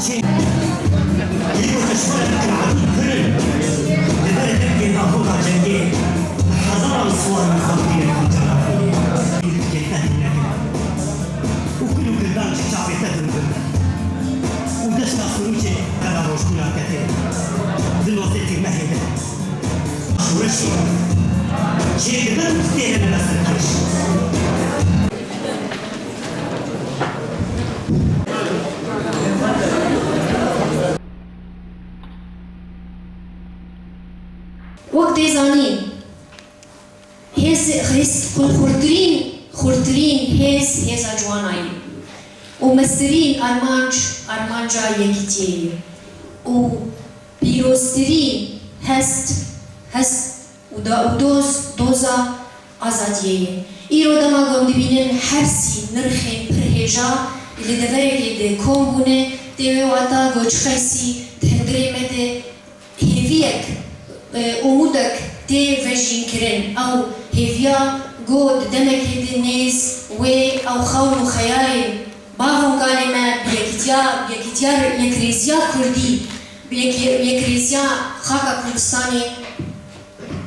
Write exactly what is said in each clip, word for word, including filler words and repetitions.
Yê ku dijminên Kurd, Kurd in, li ber dengê davoka cengê hezaran siwar û xatirê xwe cerabî. Yê te hîn nekin. Û kul û Kurdan ji çavê te dûr bin. Û desta Sirûcê qeda rojbûna te tê. Di nozdeh Tîrmehê de. Şoreşê çêdibin têne nebe serkêş. Wek tê zanîn, hêz, hêz, xurtirîn, xurtirîn hêz, hêza ciwana ye û mestirîn armanc, armanca yekîtiyê ye û pîroztirîn hest, hest û da û doz, doza azadiyê ye. Îro dema ku em dibînin her sî nirxên pir hêja li deverekê de kom bûne, tê wê wata ku çiqasî di hundirê me de hêviyek, e, umûdek tê vejînkirin. Ew hêviya ku di demekê de nêz wê ew xewn û xeyalên bavûnkalê me bi yekîtiya, bi yekîtiya, yekrêziya kurdî, bi yek-, yekrêziya xaka Kurdistanê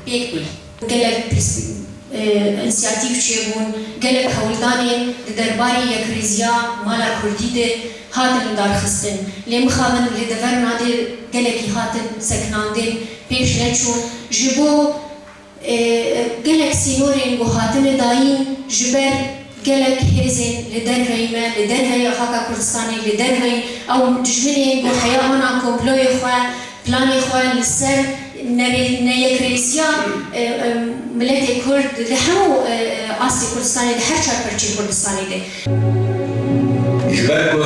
pêk bû. Gelek pers-, e, însiyatîf çêbûn, gelek hewldanên di derbarê yekrêziya mala kurdî de hatin lidarxistin. Lê mixabin li deverna de gelekî hatin sekinandin, pêş neçûn. Ji bo, e, gelek sînorên ku hatine dayîn, ji ber gelek hêzên li derveyî me, li derveyî xaka Kurdistanê, li derveyî ew dijminên ku heya wana komployê xwe, planê xwe li ser nerê-, neyekrêziya, e, e, miletê Kurd li hemû, e, e, astê Kurdistanê de, her çar perçê Kurdistanê de. Ji ber ku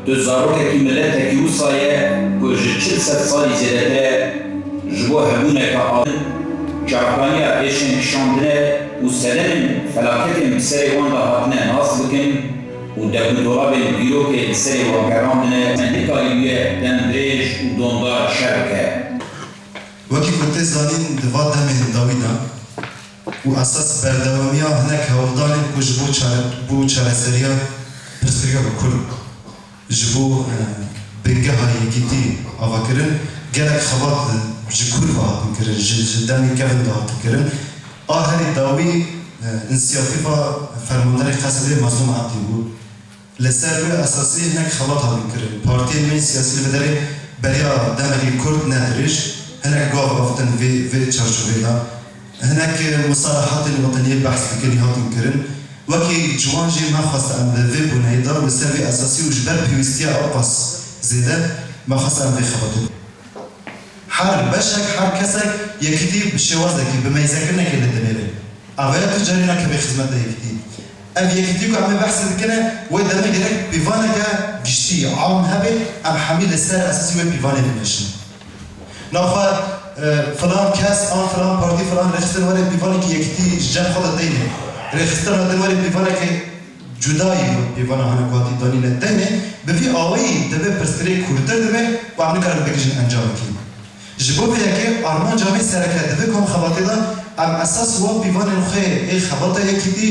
tu zarokekî miletekî wisa ye ku ji çil sed salî zêdetir e ji bo hebûneke a-, çavkaniya êşên kişandine û sedenên felaketên bi serê wan de hatine nas bikin, û dek û dolabên dîrokê li serê wan gerandine, nikarîbûye dem dirêj û domdar çêbike. Wekî ku tê zanîn, di va demên dawî de û esas berdewamiya hinek hewldanên ku ji bo çare-, bo çareseriya pirsgirêka Kurd ji bo, e, bingeha yekîtî ava kirin, gelek xebat ji Kurd ve hatin kirin, ji, ji demê kevin de hatin kirin. A herî dawî, e, însiyatîfa fermandarê Qesedê Mazlûm Ebdî bû. Li ser wê esasî hinek xebat hatin kirin. Partiyên me siyasî li vê derê beriya demekî kurt ne dirêj, hinek gav avêtin vê, vê çarçoveyê de. Hinek musalahatên weteniyê behs dikin, hatin kirin. Wekî ciwan jî me xwest em li vê boneyê de li ser vê esasî û ji ber pêwîstiya ewqas zêde me xwest em vê xebatê Her beşek, her kesek yekîtî bi şêwazekî, bi meyzekirnekê li dinêre. Avêya tu carî nakeve xizmeta yekîtî. Ev yekîtî ku em ê behsê dikine, wê demê gerek pîvaneke giştî, am hebe, em hemî li ser esasî wê pîvanê bimeşin. Naxwe, e, filan kes an filan partî, filan rêxistin were pîvanekî yekîtî ji cem xwe de deyne. Rêxistina din were pîvanekê cudayî pîvana hinek hatî danîne. Tenê bi vî awayî divê pirsgirêk kûrtir dibe û em nikarin bigihîjin encamekî. Ji bo vê yekê armanca me sereke di vê kom xebatê de em esas wa pîvanên xwe ê xebata yekîtî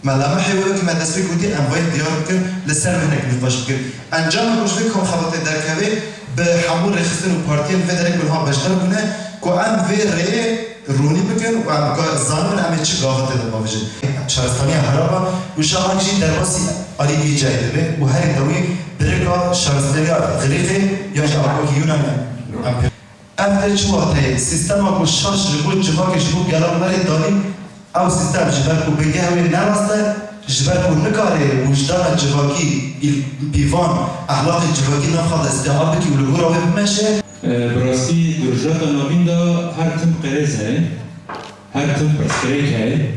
melemehê wê wekî me destpêk gotî em vayê diyar bikin, li ser wê hinek nîqaş bikin. Encamê ku ji vê kom xebatê derkeve bi hemû rêxistin û partiyên vê derê ku niha beşdar bûne ku em vê rêyê ronî bikin û em ga-, zanibin em ê çi gava tê de bavêjin. Şaristaniya Heraba û Şahan jî derbasî alî Gîcayê dibe û herî dawî birêka şaristaniya Xirîqê yan jî Arabakî Yûnan e. Em pê-, ev tê çi wextê ye? Sîstema ku şaş ji bo civakê, ji bo gelan were danîn, ew sîstem ji ber ku bingeh wê ne rast e, ji ber ku nikare wijdana civakî, îl-, pîvan, ehlaqê civakî nav xwe de îstîab bikî û li gora wê bimeşe, Bi rastî di Rojhilata Navîn de her tim qerez heye, her tim pirsgirêk heye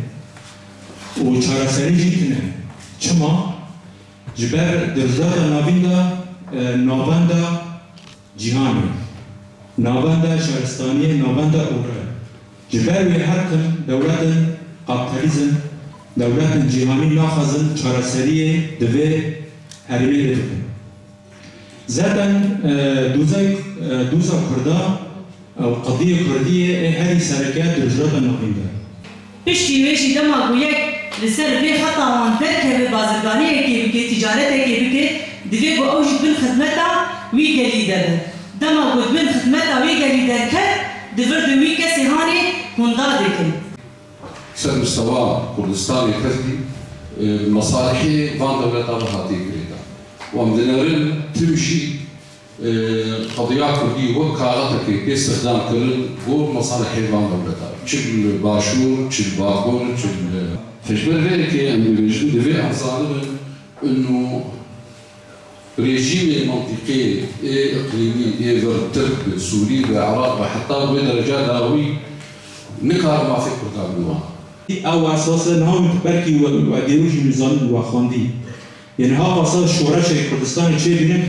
û çareserî jî tune. Çima? Ji ber di Rojhilata Navîn de, e, navenda cîhanê, navenda şaristaniyê, navenda ore. Ji ber wê her tim dewletên kapîtalîzm, dewletên cîhanî naxwazin çareseriyê di vê herêmê de bikin. Zaten, e, dûzey, e, dûza Kurda, e, û qediyê Kurdiyê ê herî sereke di Rojhilata Navîn de. Piştî wê jî dema ku yek li ser vê xeta wan derkeve, bazirganiyekê bike, tîcaretekê bike, Divê ku ew jî di bin xidmeta wî gelî de bin. Dema ku di bin xidmeta wî gelî derket, di vir de wî kesê hanê hûn dadikin. Ser mistewa Kurdistanê Kurdî, e, mesalihê van dewleta ve hatiye girêdan. Û em dinêrin tim jî, e, qediya Kurdî wek kaxetekê tê stixdamkirin bo mesalihê van dewleta. Çi li Başûr, çi li Bakur, çi li... Ji ber vê yekê em dibêjin, divê em zanibin ino rejîmê mantîqî ê îqlîmî ê vir Tirk be, Sûrî be, Iraq be, heta wê dereca dawî nikare mafê Kurdan biwan. Ew esas e, niha min belkî we, we dêrû jî nizanin we xwendî. Yanî ha qasa şoreşê Kurdistanê çêbînin.